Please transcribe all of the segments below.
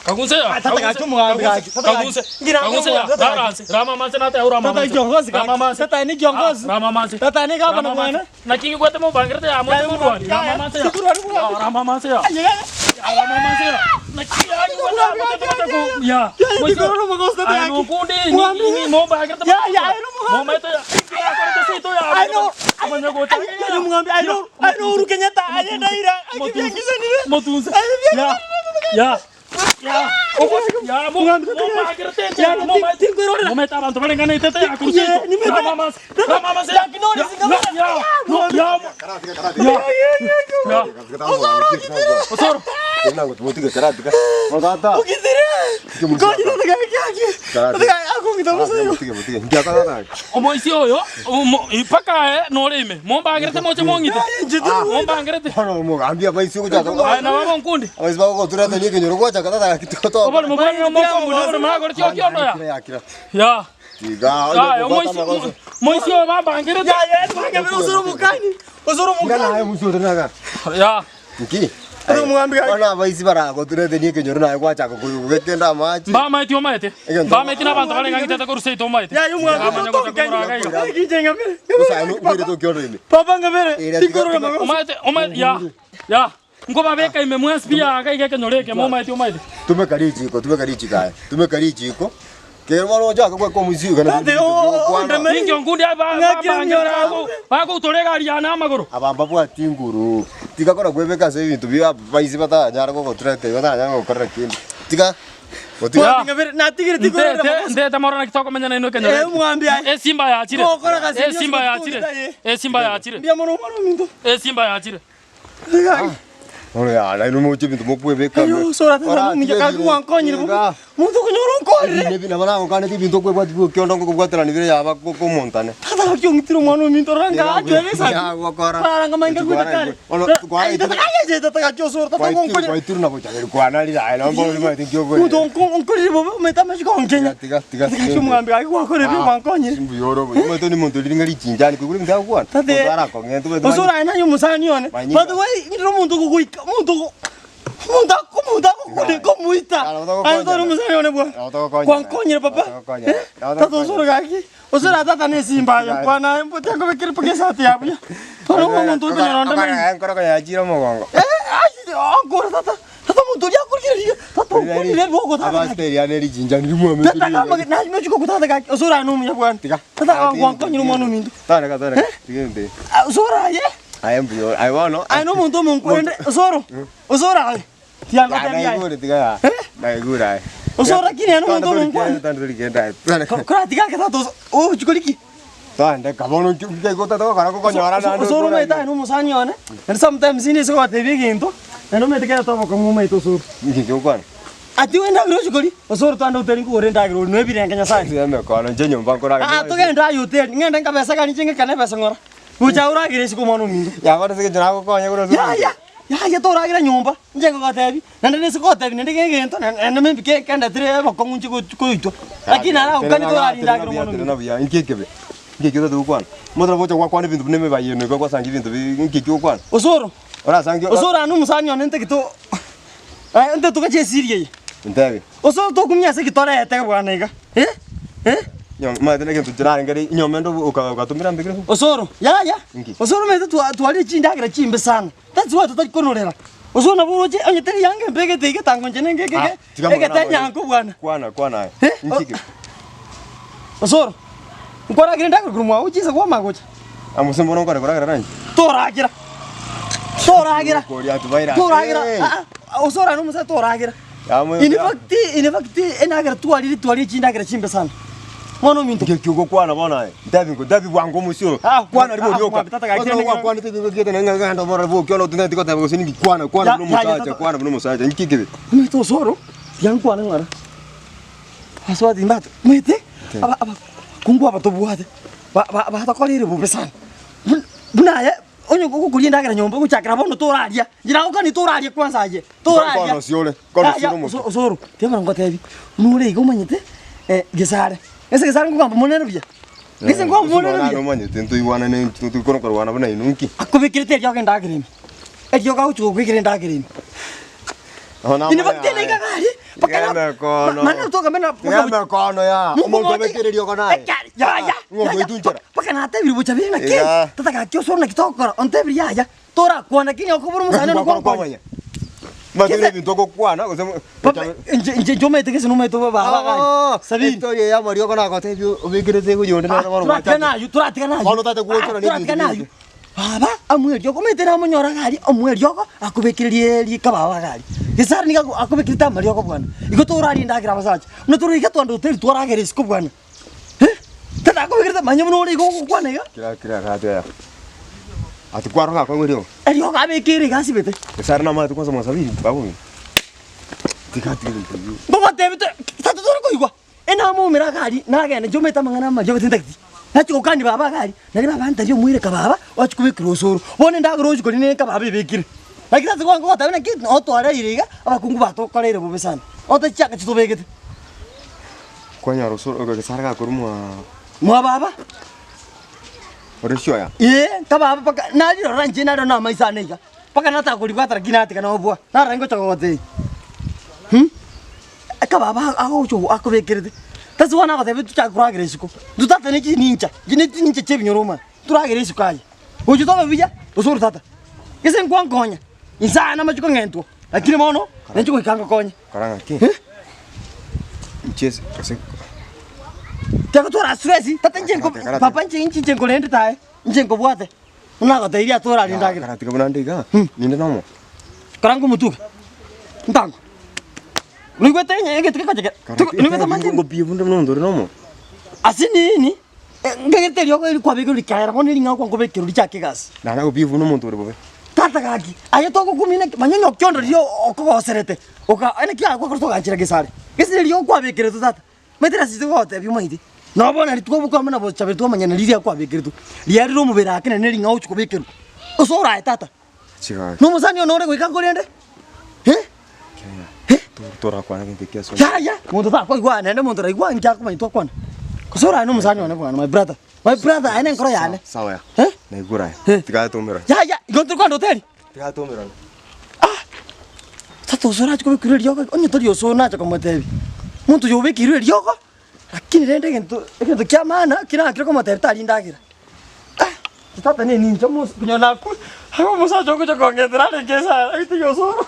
Kagunse ya. Ah, tata gaki omogambi gaki, tata gaki. Kagunse. Ngira Kagunse ya. omogambi, tata Rara nse. Rama manse nate aura mama. Tata kiongozi gaki. Rama manse. Tata ni kiongozi. Rama manse. Tata ni gavana bwana. Naki ngigwete mobangirete ya mote morwani. Rama manse ya. Sikurwani kurwani. Ya, Rama manse ya. Aye, aye. Rama manse ya. Naki ya ngigwete mote ya. Ya, ndikorora omogoso tata Ay, gaki. no kundi. Mwambi. Ni mobangirete. Ya, ya, aye, no mugambi. Momaete ya. Akorete seito ya. Aye, no. Amanya gocha. Aye, aye, omogambi, aye, no. Aye, no, Uhuru Kenyatta, aye, Raila, aye, biangisanire. Motunse. Aye, Ya. Ya. Ya. Ya, mo. Mugambi, tata gaki. Mobangirete. Ya, Momaete. tinkorora. Momete abanto barenganete te ya kurusi. Ye, nimete. Rama manse. Rama manse. Gaki, no, nisinga- Ya. Ya. Ya. Ya. Osoro. Ogitire. Ngoja tata gaki, gaki. Tata gaki, akong'ita bosa igo. Omoisia oyo omo- mpaka aye nore ime mombangerete moche mong'ite mombangerete aye nabo bonkundi obori mobwanire omokombu nobori magoreti okiondo ya ya aye omoisi moisi oyo bambangerete Ya, ya, twange osoro mokani. Osoro mokani. ya Ore omogambi gaki. Bono abaisi baragoturetenie ekenyoro naye gwachaka kogekenda amache. mbamaeti omaete Egento- mbamaeti na abanto bare ng'ang'itete korwa seito omaete Ya, ya, omogambi, Amanya gocha komoraga iga. Gaki, inche ng'amere. Gose aye nokwirete okiondo ime. Papa ng'amere. Ere, Tinkorora tiga- magoso. omaete omaete ya ya nkobabeka ime mwensi pi yaga iga ekenyoro eke momaeti omaete Tumeka richiko, tumeka richiko aye. Tumeka richiko. Kero bono ochake gweka omoisiko kana Tate, o- o- o- ndeme- ninki onkundi Ng'aki onyora abu. bagoutora egari yane amagoro Aba mbabwati nguru. Tiga kora kwebeka ase ebinto bia abaisi batanyare gogoturete, batanyare gogokorera kende. Tiga gotiga Ya. Ng'amere, natigire tinkorora magoso. ntete moro naki tokomenya nainwe ekenyoro Eh, eke. omogambi aye. Esimba yachire. Gokora gasi Esimba Yesu yachire. Kristo ye. Esimba yachire. Mbuya mono omwana ominto. Esimba yachire. Gaki. Bono ya, nainwe moche ebinto mokwebeka. Ayo, sora tata Oratiga ominto gaki ebinto- gwankonyire bo. Tiga. Monto okonyora onkorire. Ebi nabo nagokaneti ebinto okwebwati bwa okiondo ngokobwaterani bire yaba komontane. Tata gaki ong'itire omwana ominto rora ngaachwe egesati. Yagokora. Rara mainga gwete kare. Ai, tata gaki tata gaki osoro tata gonkonya. Gwaitiru nabo chaberi kwanarire aye nomba orimanyete nki okore. Monto onkorire bobe omanyete amachiko onkenya. Tiga tiga Tata gaki omogambi gaki gwakorire Ah. gwankonyire. Mbuya ore obo. Omanyete ni monto riria ng'a richinchani koigure ebinto agokwana. Tate. Monto arakong'ente omanyete Osoro aye naye omosani one. Manyinga. By the way, ndire omonto ogogoika, omonto ogo omonto ako omonto agokune komoita. Nabo togokonyana. Aye tore omosani one bwana. Nabo togokonyana. Kwankonyire papa. Nabo togokonyana. Eh? Nabo Tata togokonyana. osoro gaki. Osoro tata ne esimba aye. Bwana aye mbote nkobekere mpaka esati ya buya. Tore omonto okonyora onde manyinga. Enkoro yachire omogongo. Eh, aye ankore tata. Tata omonto oria akorire riria. Tata okorire rwogo tata gaki. Abasteri ane richinchani rimwamete. Tata kama nachi kokutata gaki. Osoro aye nomuya bwana. Tiga. Tata gwankonyire omwana ominto. Tareka tareka. Tiga ebinto. Osoro aye. Aye mbuya. Aye bono. Aye nomonto omonkwende. Osoro. Osoro aye. Tiangotebi aye. Naigure tiga ya. Eh? Naigure aye. Osoro lakini aye nomonto omonkwane. Tande torigenda aye. Tande. Koratiga ake tata oso. Ochi koriki. Tande kabono nki gotata gokora gokonyora naende. Osoro omanyete aye nomosani one. Naende sometimes nigo ogotebia egento, naende omanyete kera tobokong'u omanyete osoro. Nki kegokwana? Ati endagera ochi koria, osoro twande hoteli nkogora endagera oria noebirenge Nyasaye. Ase emekono inche nyomba nkoragera. Ah, togende aye hoteli, ng'ende nkabesa gari inche ng'ekane ebesa ng'ora. Gocha oragere isiko omwana ominto. Yaba ase eng'encho nagokonya korwa ase Yaya, yaya toragera nyomba, inche ngogotebi, naende nese gogotebi naende egento, naende maybe ke kendetire obokong'u inche gochi koitwa. Lakini naragokani toraria endagera omwana ominto. Tera buya, inki ekebe? Inki ekio otagete gokwana? Omonto nabo ogocha gwakwana ebinto buna emebayeno igo gwasangia ebinto bi inki ekio ogokwana? Osoro, Orasangie osoro aye na omosani one ntagete o eh ntagete togache esiri eye. Ntebi. Osoro tokumia ase eki torete bwana iga, eh eh. Omanyete na egento ncherarengere inyomende obo oka okatomera mbekere bo. Osoro, yaya, Inki? osoro omanyete twa twarire chindagera chimbe sana, that's why totari konorera. Osoro nabo oroche onye teri yanga embegete iga etango inche nenge Ah, ekeke tiga amang'ana egete ago. enyanko bwana. Kwana kwana aye. Eh? Inki ekebe? Osoro, nkwaragera endagera korwa mwago chinsa kwamanya gocha. Amo se mbono nkore koragera nainche? Toragera, toragera, Koria atubaire ase. toragera, ah ah, osoro aye na omosae toragera. Yamo- In fact, in fact, endagera twarire twarire chindagera chimbe sana. Mwana ominto. Nki ekio ogokwana bono aye? Ntebi ngo ntebi bwango omosie oyo. Ah, Kwana ribo ah, rioka. mwambi tata gaki Bono ende gwakwanete ebibe biete na ng'a genda obore bokia ono totageti goteba gose ninki kwana kwana Ya- buna ya- ya, omosacha tata. kwana buna omosacha nki ekebe? Omanyete osoro, tiga nkwane ng'ora. Aswati mbate, omanyete aba abakungu aba tobwate, ba- ba- batokoreire bobe sana. Buna buna aye onye ogokoria endagera nyomba ogochakera bono toraria, inche nagokania toraria kwanza aye, toraria. Kono ore, kono Yaya, ore omoke. oso- osoro, tiga bono ngotebie, buna ore iga omanyete gesare, ase gesare nkogamba monene buya, gese nkogamba monene buya. Omanyete ntoigwanane ntokona korwana buna inwe nki? Akobekerete eriogo endagera ime, eriogo agochi gokobekera endagera ime. In fact tena iga gari mpaka na Emekono. mana togambe na Tiga emekono ya omonto obekereria oko naye. Yaya. Ng'o ogoitunchera. Mpaka natebire bochabere naki Iga. tata gaki osoro naki togokora ontebiri yaya torakwana lakini okobora omosani one gwankonya. Matire ebinto ogokwana gose Papa inche inche inche omanyete gese nomanyete baba gani. Sabiri. Estory eye y'amariogo nagotebia obekerete oyonde nere bono Turatigana aywo turatigana aywo. Bono otagete gochora Ah, turatigana aywo. Baba amoe eriogo omanyete namonyora iga aria omoe eriogo akobekererie rika baba iga aria. Gesare nigo ako akobekerete amariogo bwana, igo torarie endagera abasacha, buna tore iga twande hoteli twaragera isiko bwana eh, tata akobekerete manya buna ore igo ogokwana iga. Kira kira gati aya. Ati kwarora akong'u eriogo. Eriogo abekeire iga asibete. Gesare namanyete kwanza mwasabiri baba omino. Tiga tiga ebinto ebio. Ngogotebi to tata tore koigwa. Enamoumera iga aria, nagenda inche omanyete amang'ana amaria gose ntageti. Nachia gokania baba iga aria, nario baba antebi omoire kababa, ochie kobekera osoro. Bono endagera ochia koria nere kababa ebekire. Lakini ase kwango goteba naki noo twareire iga, abakungu batokoreire bobe sana. Ote chianga chitobegete. Kwanyora osoro gesare gakorwa mwaa. Mwa baba. Ore sioya. Ee, kababa mpaka narirora inche narora na amaiso ane iga, mpaka nataka koribwata lakini natiga nobua, narora ngocha gogotebia. Ekababa agocha akobekerete, tasi bono agotebia tochake koragera isiko, intwe tata ne chinincha, inche ne chinincha chia ebinyoro omanye, toragere isiko aye, gocha tobe buya, gose ore tata. Gese nkwankonya, inse aya namache kong'entwa, lakini bono, ninche goika ngokonye. Kora ng'aki? Eh? Inche ase gose Tiagotwara stress, tata inche nko Karate, karate. papa inche inche inche nkorendete aye, inche nkobwate, buna nagotebirie ase orare endagera. Karatiga buna nde igaa, ninde nomo. Karanga omotuga, ntango. Noigwete enye egento gekochekera? Noigwete amache? Ngopie buna omonto ore nomo. Ase nini, nkagete eriogo eri kwabekerwa rikaera bono ring'ao kwankobekerwa richake egasi. Naende agopie buna omonto ore bobe. Tata gaki, aye togokumina ki? Manya onye okiondo riria okogoserete, oka naki agokora toganchera gesare. Gese neriogo kwabekeretwe tata. Omanyete nase togotebia omaete, nabo bono rituko obokwama na bochaberi twamanya nari riria kwabekeretwe, riarire omobere ake naende ring'ao ochia kobekerwa. Gose orae tata, Chigaki. na omosani one ore goika nkorende eh, eh. Torakwana gento ekio ase Yaya, monto takoigwa naende monto oraigwa inche akomanya twakwana. Gose orae na omosani one bwana my brother, my brother aye nenkoro yane. Sawa ya. Eh? Naigure aye. Eh. Tiga tomerane. Yaya, igo ntori kogenda hoteli? Tiga tomerane. Ah! Tata ose orache kobekerwa eriogo, onye tori ose nacha komotebia, monto oyo obekeirwe eriogo, lakini rende egento egento kia maana kera akire komotebia tari ndagera. Ah! Tata ne ninche omosa konya nakure, aye omosacha ogocha kong'etera arenge esara, aite osoro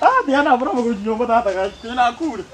ah tiga nabure amagoro nyomba tata gaki, konya nakure.